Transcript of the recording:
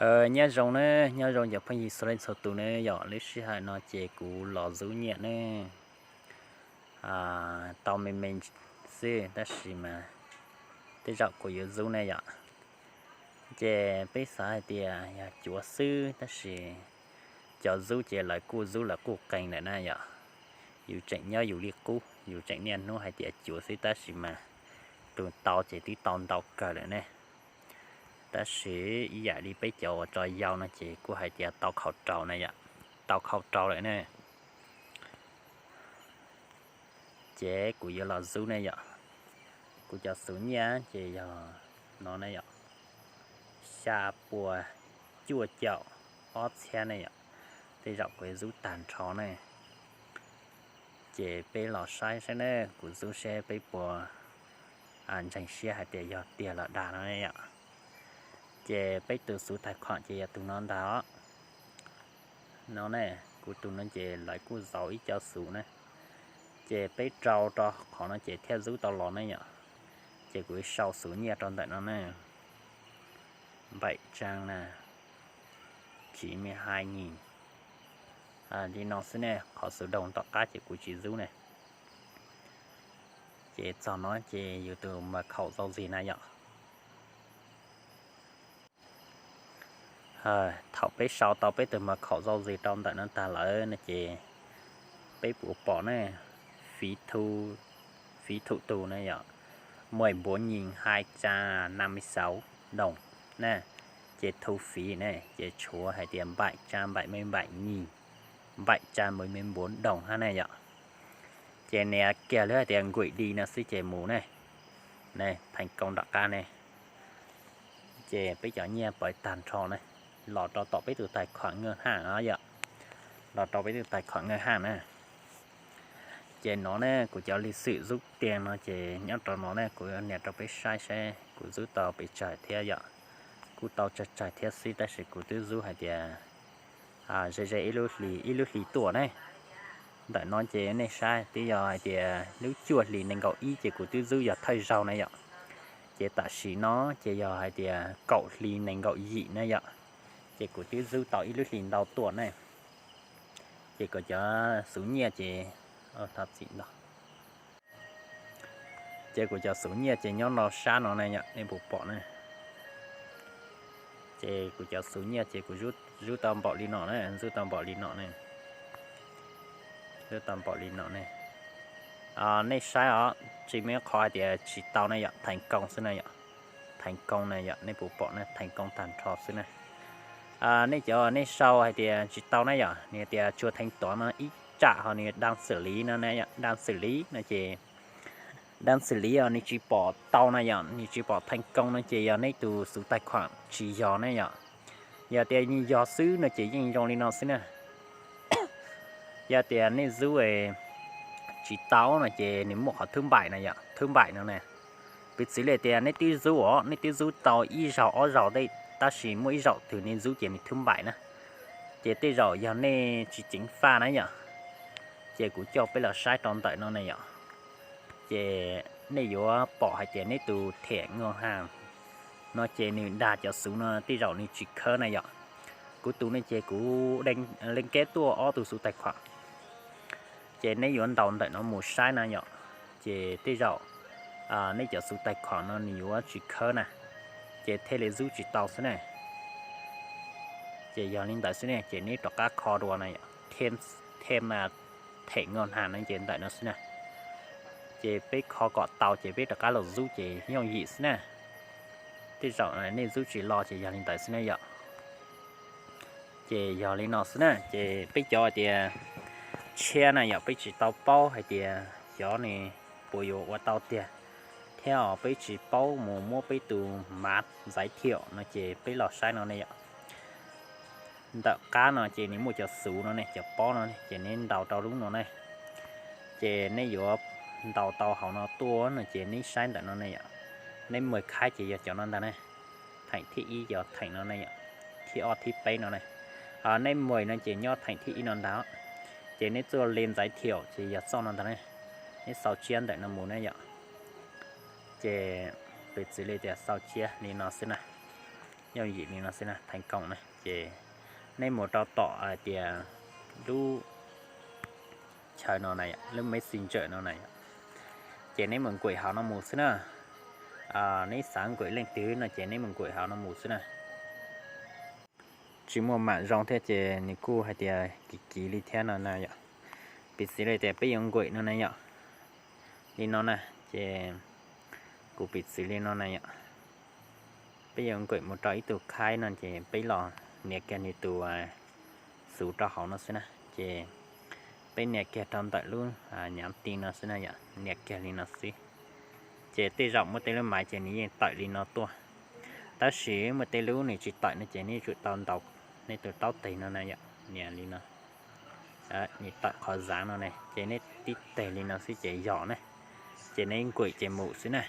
Nyob zoo ne, nyob zoo cov phooj ywg txhua leej txhua tus ne yom. Lub sij hawm no ces kuv los zub nyiaj ne, tau me me xwb tab sis mas tej zaum kuv yuav zub ne yom. Ces peb xav hais tias yog cuav xwb tab sis cov zub ces lawv kuj zub lawv kuj qee lawm na yom. Yus tseem nyob yus li qub, yus tseem niaj hnub hais tias cuav xwb tab sis mas tus tau ces twb tau ntau kawg lawm ne. Tab sis ib yam li peb cov uas tso yau no ces kuj hais tias tau khaum rau na yom, tau khaum rau lawm ne. Ces kuv yuav los zub ne yom. Kuv cov xuv nyiaj ces yog no ne yom, xya pua cuaj caum ob txhiab ne yom. Tej zaum kuv zub tag nrho ne. Ces peb los saib saib ne, kuv zub seb peb puas ntseeg siab hais tias yog tiag los dag no ne yom. Ces peb tus xuv tais khuam ces yog tus no ntag os. No ne, kuv tus no ces lawv kuj zauv ib co xuv ne. Ces peb rau rau qhov no ces thiaj zub tau los ne yom. Ces kuv sau xuv nyiaj rau ntawm no ne. Npaim tsang na, chiv me hai nyim li no xwb ne, qhov xuv doog tom qab ces kuv tsis zub ne. Ces txog no ces yus tus mas khaum zau zis na yom. Thaum peb sau tau peb tus mas khaum zau zis rau ntawm no tag lawm no ces peb puas pom ne, phí thu, phí thủ tục na yom, mười bốn nghìn hai trăm năm mươi sáu đồng na. Ces thu phí ne ces tshuav hais tias npaim tsang npaim me npaim nyim, npaim tsang me me bốn đồng hab na yom. Ces nias kiag lub hais tias gửi đi no xwb ces mus ne. Ne, thành công nram qab ne. Ces peb cov nyiaj pawv tag nrho ne, los rau tom peb tus tais khuam ngaj haj os yom. Los rau peb tus tais khuam ngaj haj na. Ces no ne, kuv cov lịch sử zub tiag no ces nyob rau no ne, kuv nias rau peb saib saib kuv zub tau pes tsawg thiab yom. Kuj tau tsawg tsawg thiab xwb tab sis kuv twb zub hais tias ze ze ib lub hli, ib lub hli tuaj ne. Ntawm no ces nej saib twb yog hais tias lub cuaj hlis nees nkaum ib ces kuv twb zub yog thawj zaug na yom. Ces tam sim no ces yog hais tias kaum hli nees nkaum yim na yom. Ces kuv twb zub tau ib lub hlis ntau tuaj ne. Ces kuv cov xuv nyiaj ces, thov txim ntau. Ces kuv cov xuv nyiaj ces nyob rau sab no ne yom, nej puas pom ne. Ces kuv cov xuv nyiaj ces kuv zub tau npaum li no ne, zub tau npaum li no ne. Zub tau npaum li no ne. Nej saib os, tsis muaj ib qho hais tias tsis tau ne yom, thành công xwb na yom. Thành công na yom, nej puas pom ne, thành công tag nrho xwb na. Nej cov nej sau hais tias tsis tau na yom, nws tias chưa thanh toán no ib tsam ho nws đang xử lý no ne, đang xử lý no ces đang xử lý os, nws tsis pom tau na yom, nws tsis pom thành công no ces yog nej tus xuv tais khuam tsis yog ne yom. Yog tias yog xwb no ces yeej zoo li no xwb na. Yog tias nej zub tsis tau no ces nws muaj qhov thwb npaim na yom, thwb npaim no ne. Piv txwv li tias nej twb zub os, nej twb zub tau ib zaug ob zaug tej tab sis muaj ib zaug twg nej zub ces nws thwb npaim na. Ces tej zaum yog nej tsis ceev faj na yom. Ces kuv coj peb los saib rau ntawm no ne yom. Ces nej yuav pom hais tias nej tus thẻ ngân hàng no ces nws dag cov xuv no tej zaum nws tsis khawb na yom. Kuv tus no ces kuv liên kết tuaj ob tug xuv tài khoản. Ces nej yuav ntaus ntawm no mus saib na yom. Ces tej zaum nej cov xuv tài khoản no nws yuav tsis khawb na, ces thiaj li zub tsis tau xwb ne. Ces yog li ntawd xwb ne, ces neb rov qab kho dua na, thêm, thêm thẻ ngân hàng no ces ntawm no xwb na. Ces peb kho kom tau ces peb rov qab los zub ces yooj yim xwb na. Tej zaum nej zub tsis los ces yog li ntawd xwb ne yom. Ces yog li no xwb na, ces peb cov hais tias tshiab na yom, peb tsis tau paub hais tias xyov nws puas yuav ua tau tiag, thiab os peb tsis paub mus muab peb tus mã giới thiệu no ces peb los saib no ne yom. Ntawm qab no ces nws muaj cov xuv no ne, cov pob no ne, ces neb ntaus rau lub no ne. Ces neb yuav ntaus tau hauv no tuaj no ces neb saib ntawm no ne yom. Neb mus khaib ces yog cov no ntag ne. Theem thib ib cov theem no ne yom, thib ob thib peb no ne. Neb mus no ces nyob theem thib ib no ntag. Ces neb txuj li giới thiệu ces yog txoj no ntag ne. Neb xau tsiab ntawm no mus ne yom. Ces piv txwv li tias xau tsiab li no xwb na. Yooj yim li no xwb na, thành công na. Ces neb mus rau tom hais tias lub chaw no na yom, lub Messenger no na yom, ces neb mus nquem hauv no mus xwb na. Neb xav nquem leej twg no ces neb mus nquem hauv no mus xwb na. Tsis muaj mam zoo thiab ces nws kuj hais tias kim kim li thiab no na yom. Piv txwv li tias peb yuav nquem no na yom, li no na, ces kuv piv txwv li no na yom. Peb yuav nquem mus rau ib tug khaib no ces peb los nias kiag nws tus xuv rau hauv no xwb na. Ces peb nias kiag rau ntawm lub nyav ti no xwb na yom, nias kiag li no xwb. Ces tej zaum muaj tej lub maiv ces nws yeej tawm li no tuaj, tab sis muaj tej lub nws tsis tawm no ces nej tsum tau ntaus nej tus taub teg no na yom, nias li no. Nws tawm qhov zav no ne, ces nej tib teg li no xwb ces yog na. Ces nej nquem ces mus xwb na.